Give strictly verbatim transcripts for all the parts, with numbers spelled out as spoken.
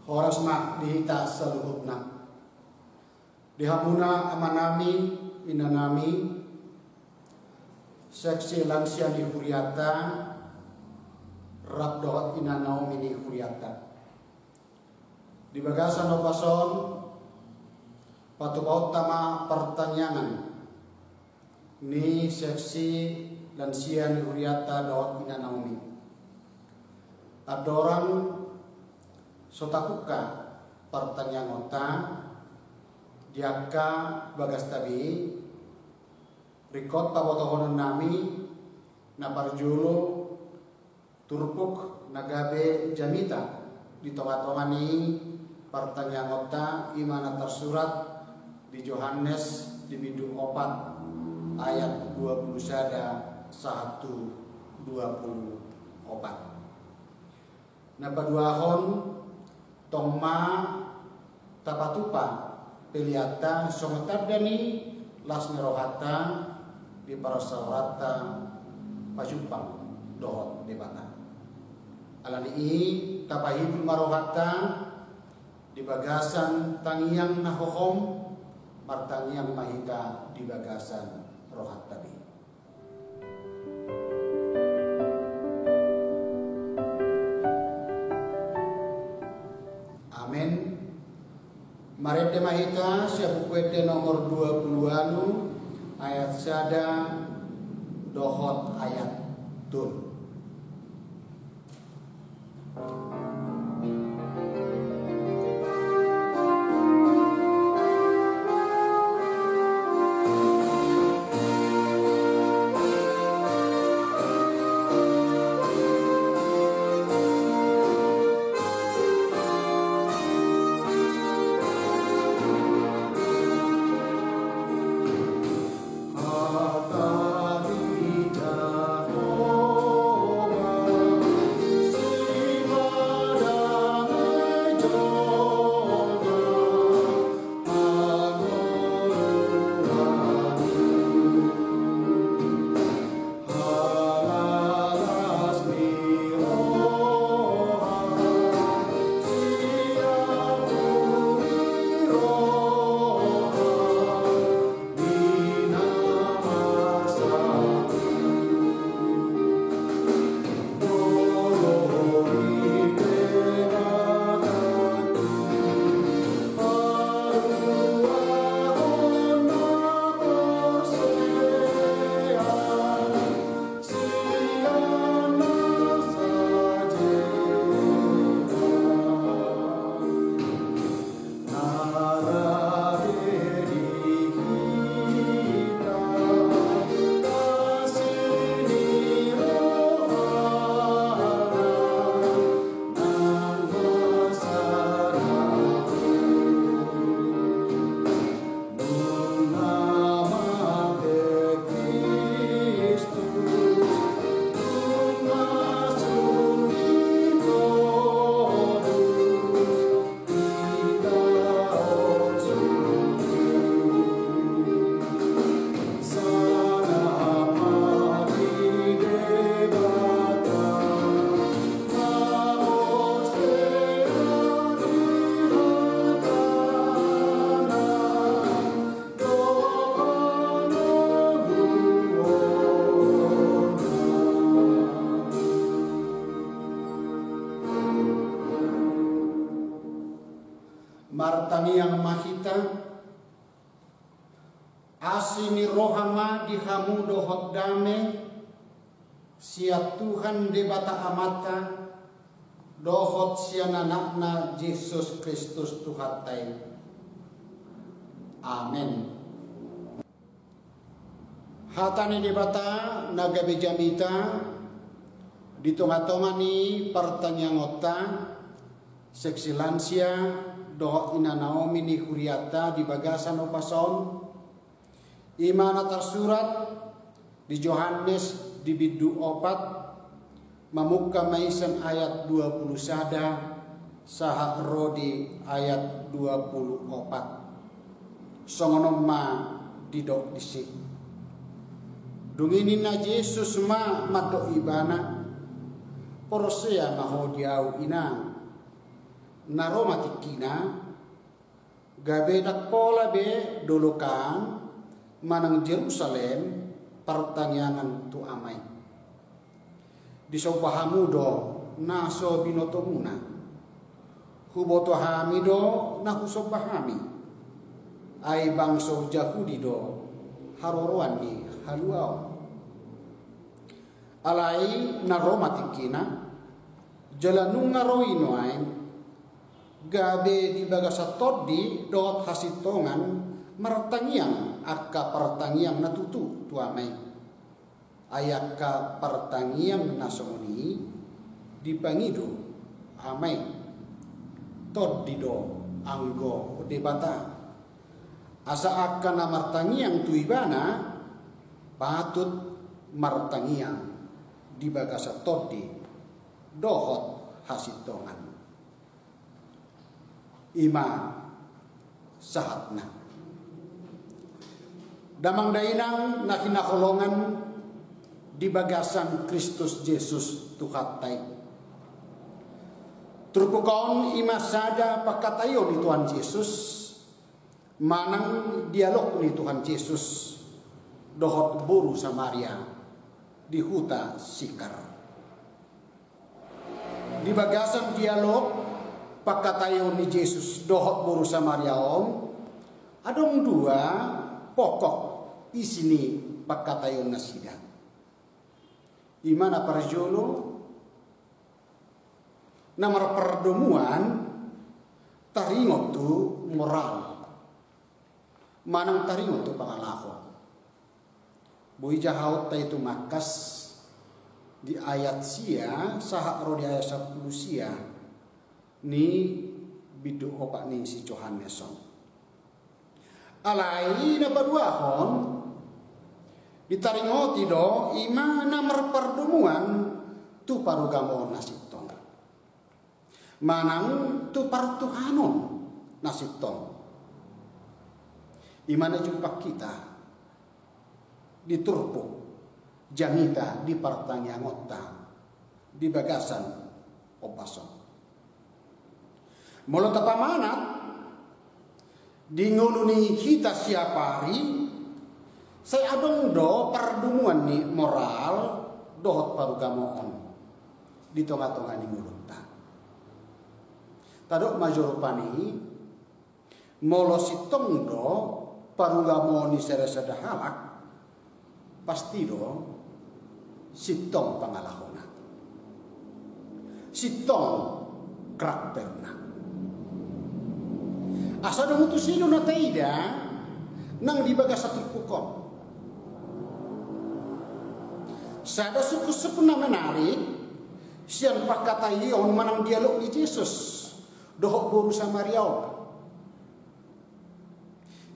Horas ma di hita saluhutna. Di hamuna amanami, inanami, seksi lansia ni huriata, rap dohot ina Naomi ni huriata. Di bagasan ombas on, patupaonta ma partangiangan ni seksi lansia ni huriata dohot ina Naomi. Andorang so tapungka partangiangonta di angka bagasta be, ringkot pabotohononnami na parjolo turpuk na gabe jamita di tongatonga ni partangiangonta, i ma na tarsurat di Johannes di bindu opat ayat dua pulu sada sahat tu dua pulu opat. Na paduahon, tong ma tapatupa peleanta songon tanda ni las ni rohanta di parsaoranta pajumpang dohot Debata. Ala ni i, tapahibul ma rohanta di bagasan tangiang na hohom, martangiang ma hita di bagasan rohanta be. Amen. Marende ma hita sian Buku Ende nomor dua pulu ualu, ayat sada dohot ayat tolu. Martangiang ma hita. Asi ni roha ma di hamu dohot dame sian Tuhan Debata Amanta dohot sian Anakna Jesus Kristus Tuhanta i. Amen. Hata ni Debata na gabe jamita di tongatonga ni partangiangonta, seksi lansia dohot ina Naomi ni huriata di bagasan ombas on, i ma na tarsurat di Johannes di bindu opat, mamungka ma i sian ayat dua pulu sada sahat ro di ayat dua pulu opat. Songon on ma didok disi. Dung i ninna Jesus ma mandok ibana, "Porsea ma ho di Ahu, inang. Na ro ma tingkina, gabe ndang pola be dolok an manang Jerusalem partangiangan tu Ama i. Disomba hamu do na so binotomuna. Huboto hami do na husomba hami. Ai bangso Jahudi do haroroan ni haluaon. Alai na ro ma tingkina, jala nunga ro i nuaeng, gabe di bagasan tondi dohot hasintongan martangiang angka partangiang na tutu tu Ama i. Ai angka partangiang na songon i dipangido Ama i, tondi do anggo Debata. Asa angka na martangiang tu Ibana patut martangiang di bagasan tondi dohot hasintongan. I ma sahatna. Damang dainang na hinaholongan di bagasan Kristus Jesus Tuhanta i. Turpuk on i ma sada pangkataion ni Tuhan Jesus manang dialog ni Tuhan Jesus dohot boru Samaria di huta Sikar. Di bagasan dialog pangkataion ni Jesus dohot boru Samaria on, adong dua pokok isi ni pangkataion nasida. I ma na parjolo, na marpardomuan taringot tu moral manang taringot tu pangalaho. Boi jahaonta i tumangkas di ayat sia sahat ro di ayat sampulu sia ni bindu opat ni si Johannes on. Alai na paduahon ditaringoti do i ma na marpardomuan tu parugamoon na sintong manang tu partuhanon na sintong. I ma na jumpang hita di turpuk jamita di partangiangonta di bagasan ombas on. Molo tapamanat di ngolu ni hita siapari, sai adong do pardomuan ni moral dohot parugamoon di tonga-tonga ni ngolunta. Tadok ma jo rupani, molo sintong do parugamoon ni sada-sada halak, pasti do sintong pangalahona, sintong karakterna. Asa dung tusi do na taida nang di bagasan turpuk on sada sungkun-sungkun na menarik sian pangkataion manang dialog ni Jesus dohot boru Samaria on.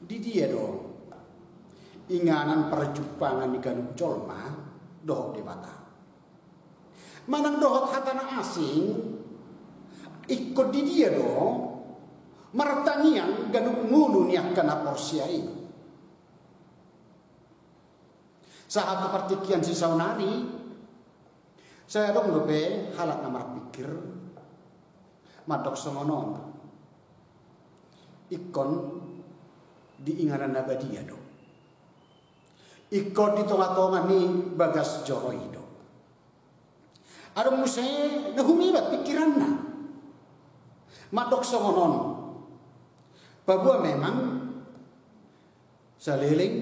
Di dia do inganan parjumpangan ni ganup jolma dohot Debata? Manang dohot hata na asing, ingkon di dia do martangiang ganup ngolu ni angka na porsea i? Sahat tu partingkian sisaonari, sai adong dope halak na marpingkir mandok songon on: Ingkon di inganan na badia do, ingkon di tonga-tonga ni bagas joro i do. Adong muse na humibat pingkiranna mandok songon on: Paboa memang saleleng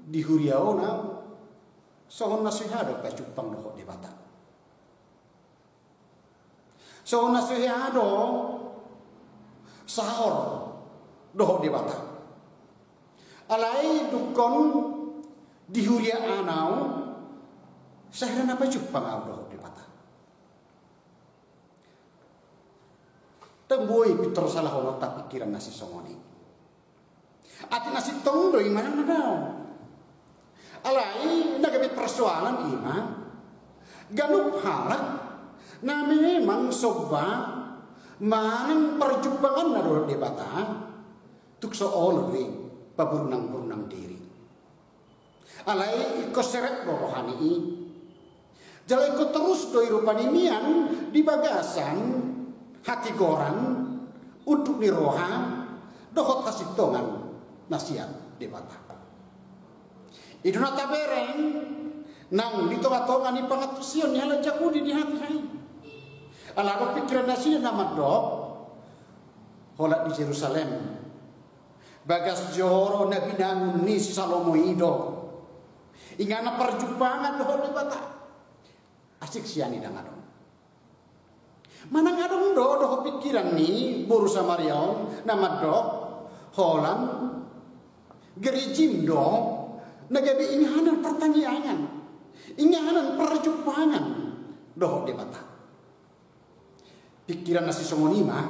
di huria on ahu songon na so hea do pajumpang dohot Debata, songon na so hea do saor dohot Debata. Alai dungkon di huria an ahu, sai hea na pajumpang ahu dohot Debata. Ndang boi pintor salahononta pingkiran na sisongon i. Atik na sintong do i manang na dao. Alai na gabe persoalan i ma ganup halak na memang somba manang parjumpanganna dohot Debata, tung so olo do i paburnang-burnang diri. Alai ingkon serep do rohani i. Jala ingkon torus do i rupani mian di bagasan hatigoran unduk ni roha dohot hasintongan na sian Debata. I do na tabereng nang di tongatonga ni pangantusion ni halak Jahudi di hatiha i. Ala adong pingkiran nasida na mandok, holan di Jerusalem, bagas joro na binangun ni si Salomo i do inganan parjumpangan dohot Debata. Asing sian i ndang adong. Manang adong do dohot pingkiran ni boru Samaria on na mandok, holan gerejim do na gabe inganan partangiangan, inganan parjumpangan dohot Debata. Pingkiran na sisongon i ma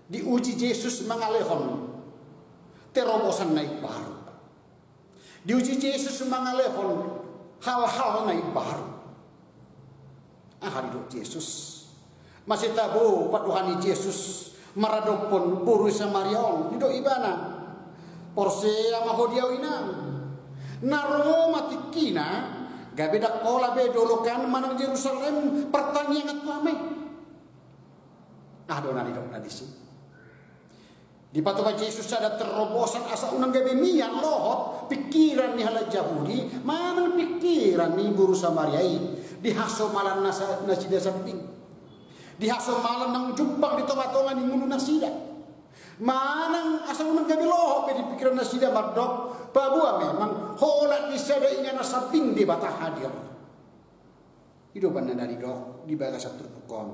diuji Jesus mangalehon terobosan na imbaru. Diuji Jesus mangalehon hal-hal na imbaru. Aha didok Jesus? Mase tabo pandohan ni Jesus maradophon boru Samaria on, didok ibana, porsea ma ho di ahu inang. Na ro ma tingkina gabe ndang pola be dolokon manang Jerusalem partangiangan tu Ama i. Aha do na nidokna disi? Dipatupa Jesus sada terobosan asa unang gabe mian lohot pingkiran ni halak Jahudi manang pingkiran ni boru Samaria i di hasomalan na sa-, nasida sambing, di hasomalan naung jumpang di tongatonga ni ngolu nasida. Manang asa unang gabe lohot be di pingkiran nasida mandok, paboa memang holan di sada inganan sambing Debata hadir. I do umbahen na nidok di bagasan turpuk on.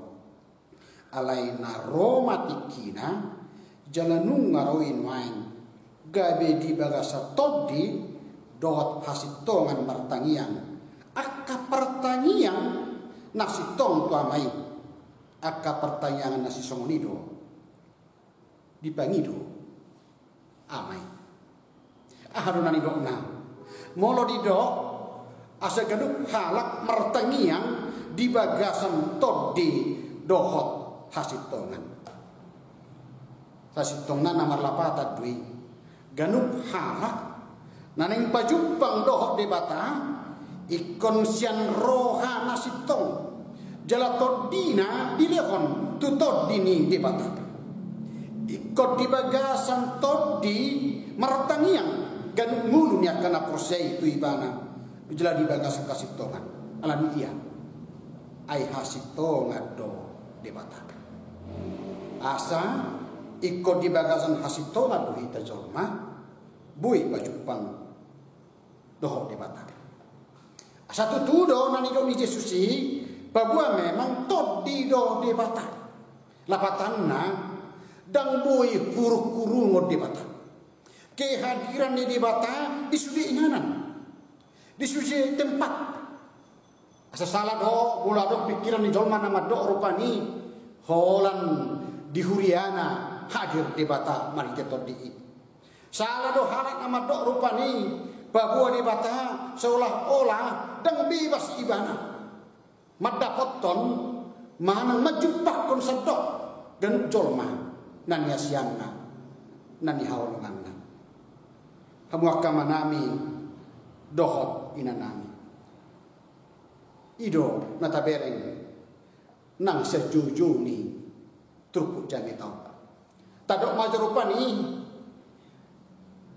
Alai na ro ma tingkina, jala nunga ro i nuaeng, gabe di bagasan tondi dohot hasintongan martangiang angka partangiang na sintong tu Ama i. Angka partangiangan na sisongon i do dipangido Ama i. Aha do na nidokna? Molo didok asa ganup halak martangiang di bagasan tondi dohot hasintongan. Sasintongna na marlapatan do i. Ganup halak na naeng pajumpang dohot Debata ingkon sian roha na sintong, jala tondina dilehon tu tondi ni Debata. Ingkon di bagasan tondi martangiang ganup ngolu ni angka na porsea i tu Ibana, jala di bagasan hasintongan. Alani i, ai hasintongan do Debata. Asa ingkon di bagasan hasintongan do hita jolma boi pajumpang dohot Debata. Asa tutu do na nidok ni Jesus i, paboa memang tondi do Debata. Lapatanna, ndang boi hurunghurungon Debata. Kehadiran ni Debata di sude inganan, di sude tempat. Asa sala do molo adong pingkiran ni jolma na mandok rupani holan di huriana hadir Debata marhite tondi i. Sala do halak na mandok rupani paboa Debata seolah-olah ndang bebas Ibana mandapothon manang manjumpangkon sandok ganup jolma na niasianna, na nihaholonganna. Hamu angka amanami dohot inanami, i do na tabereng nang sian joujou ni turpuk jamita on. Tadok ma jo rupani,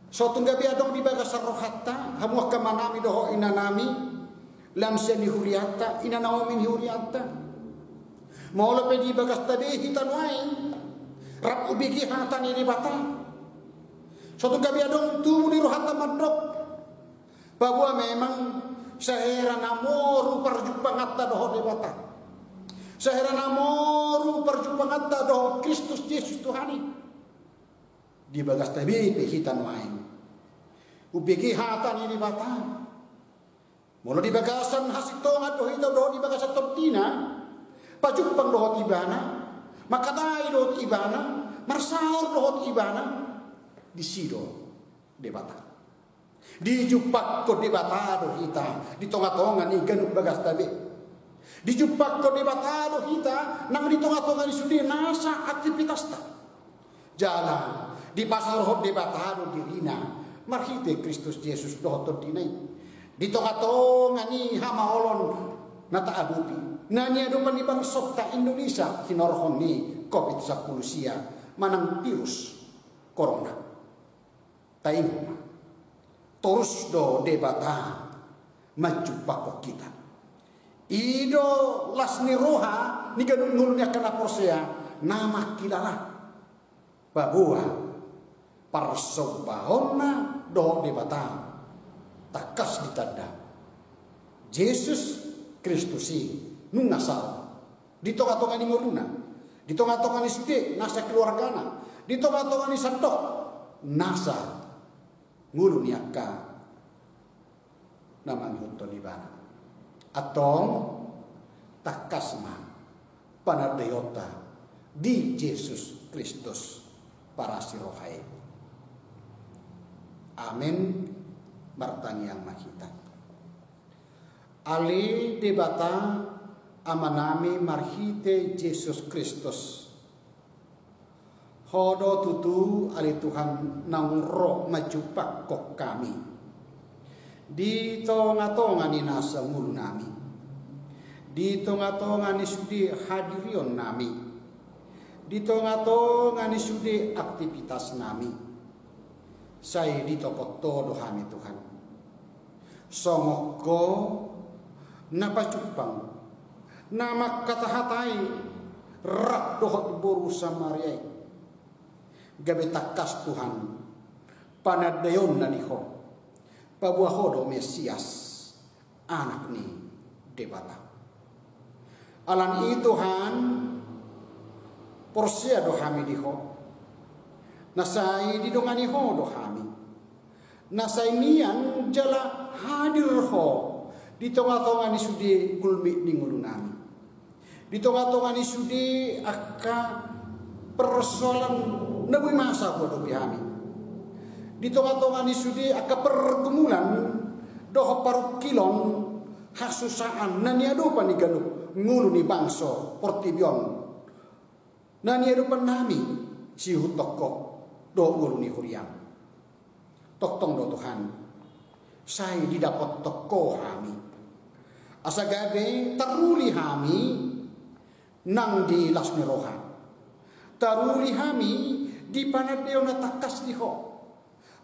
so tung gabe adong di bagasan rohanta, hamu angka amanami dohot inanami, lam sian ni hurianta, inanaomi ni hurianta. Molo pe di bagasta be hita nuaeng rap umbege hata ni Debata, so tung gabe adong tubu di rohanta mandok, paboa memang sahera na moru parjumpanganta dohot Debata, sahera na moru parjumpanganta dohot Kristus Jesus Tuhan i. Di bagasta be pe hita nuaeng umbege hata ni Debata. Molo di bagasan hasintongan do hita dohot di bagasan tondina, pajumpang dohot Ibana, mangkatai dohot Ibana, marsaor dohot Ibana, disi do Debata. Dijumpangkon Debata do hita di tongatonga ni ganup bagasta be. Dijumpangkon Debata do hita nang di tongatonga ni sude nasa aktipitasta. Jala dipasaorhon Debata do dirina marhite Kristus Jesus dohot tondina i di tongatonga ni hamaolon na taadopi, na niadopan ni bangsonta Indonesia hinorhon ni Covid sampulu sia. manang virus corona. Taingot ma, torus do Debata manjumpakhon hita. I do las ni roha ni ganup ngolu ni angka na porsea, na mangkilala paboa parsombahonna dohot Debata tangkas ditanda. Jesus Kristus i nunga saut di tongatonga ni ngoluna, di tongatonga ni sude nasa keluargana, di tongatonga ni sandok nasa ngolu ni angka na mangihuthon ibana. Antong, tangkas ma panandaionta di Jesus Kristus parasi roha i. Amen. Martangiang ma hita. Ale Debata Amanami marhite Jesus Kristus, Ho do tutu, ale Tuhan, naung ro manjumpakhon hami di tongatonga ni nasa ngolunami, di tongatonga ni sude hadirionnami, di tongatonga ni sude aktivitasnami. Sai ditopot Ho do hami, Tuhan. Songon Ho na pajumpang, na manghatahatai rap dohot boru Samaria i, gabe tangkas, Tuhan, panandaionna di Ho, paboa Ho do Mesias, Anak ni Debata. Alani i, Tuhan, porsea do hami di Ho. Na sai didongani Ho do hami. Na sai mian jala hadir Ho di tongatonga ni sude gulmit ni ngolunami, di tongatonga ni sude angka persoalan na boi masa huadopi hami, di tongatonga ni sude angka pergumulan dohot parungkilon, hasusaan na niadopan ni ganup ngolu ni bangso portibi on, na niadopannami siihuthon Ho dohot ngolu ni huriam. Tongtong do, Tuhan, sai didapothon Ho hami, asa gabe taruli hami nang di las ni roha, taruli hami di panandaion na tangkas di Ho,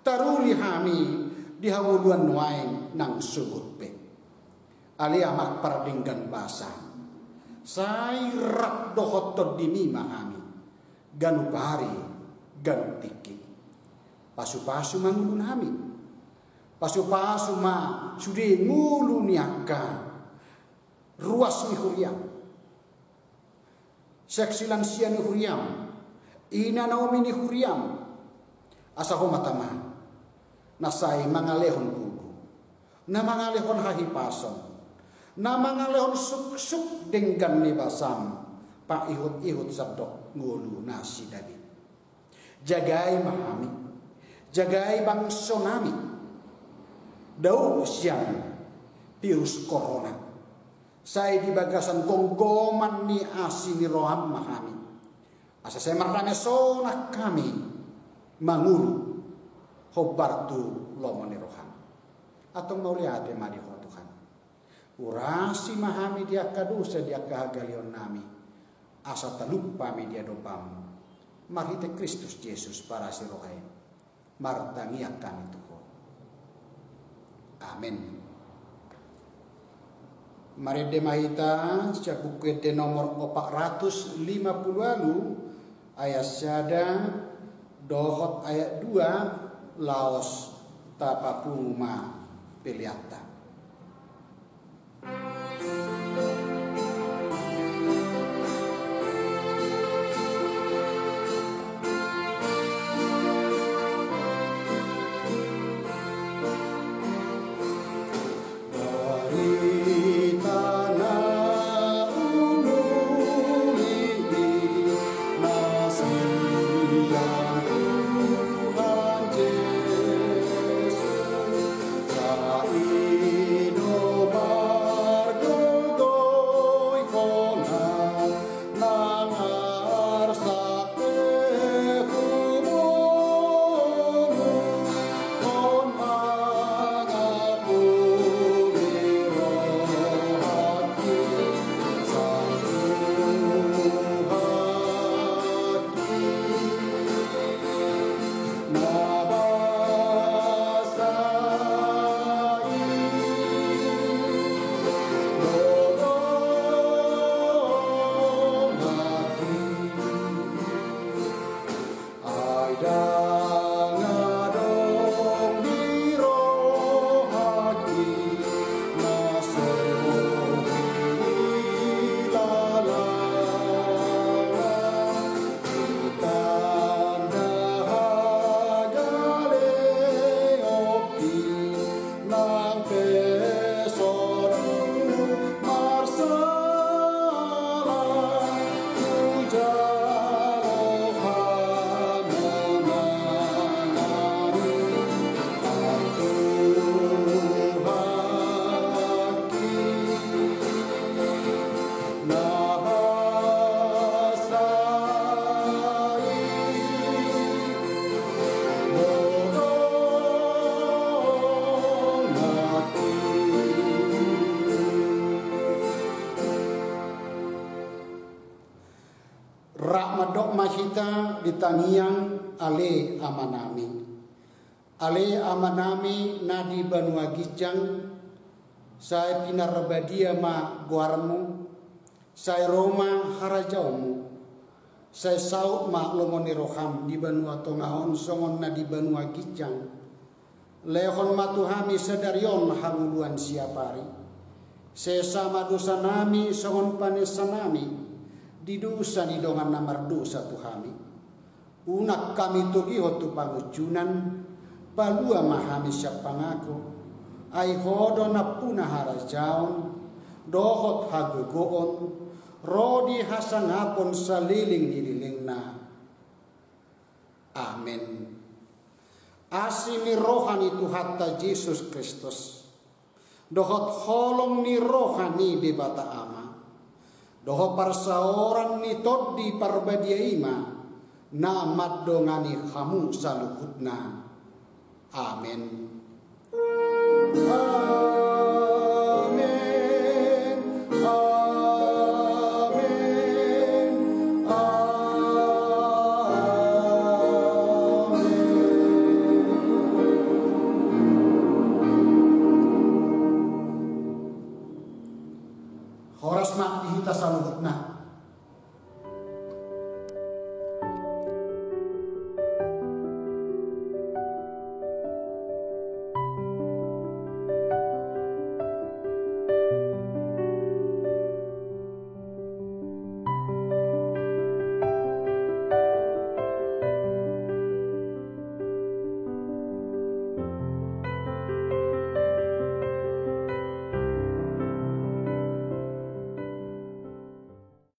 taruli hami di hangoluan nuaeng nang sogot pe. Ale Amang pardenggan basa, sai rap dohot tondimi ma hami ganup ari, ganup tingki. Pasupasu ma ngolunami, pasupasu ma sude ngolu ni angka ruas ni huriam, seksi lansia ni huriam, ina na ume ni huriam, asa Ho ma tama na sai mangalehon gogo, na mangalehon hahipason, na mangalehon suksuk denggan ni basam, paihutihut sandok ngolu na sidabin. Jagai ma hami, jagai bangsonami, dao sian virus corona. Sai di bagasan gomgoman ni asi ni roham ma hami, asa sai mardame sonang hami mangolu hombar tu lomo ni roham. Antong mauliate ma di Ho, Tuhan. Urasi ma hami di angka dosa, di angka hagaleonnami, asa talup hami di adopam. Marhite Kristus Jesus parasi roha i, martangiang hami tu Ho. Amen. Marende ma hita sian Buku Ende nomor opat ratus lima puluh ualu, ayat sada dohot ayat dua, laos tapapungu ma peleanta. Di tangiang, ale Amanami. Ale Amanami na di banua ginjang, sai pinarbadia ma goarmu, sai ro ma harajaonmu, sai saut ma lomo ni roham di banua tonga on songon na di banua ginjang. Lehon ma tu hami sadari on hangoluan siapari. Sesa ma dosanami songon panesanami di dosa ni dongan na mardosa tu hami. Unang hami togihon tu pangunjunan, palua ma hami sian pangago. Ai Ho do nampuna harajaon dohot hagogoon ro di hasangapon saleleng ni lelengna. Amen. Asi ni roha ni Tuhanta Jesus Kristus, dohot holong ni roha ni Debata Ama, dohot parsaoran ni Tondi Parbadia i ma na mandongani hamu saluhutna. Amen.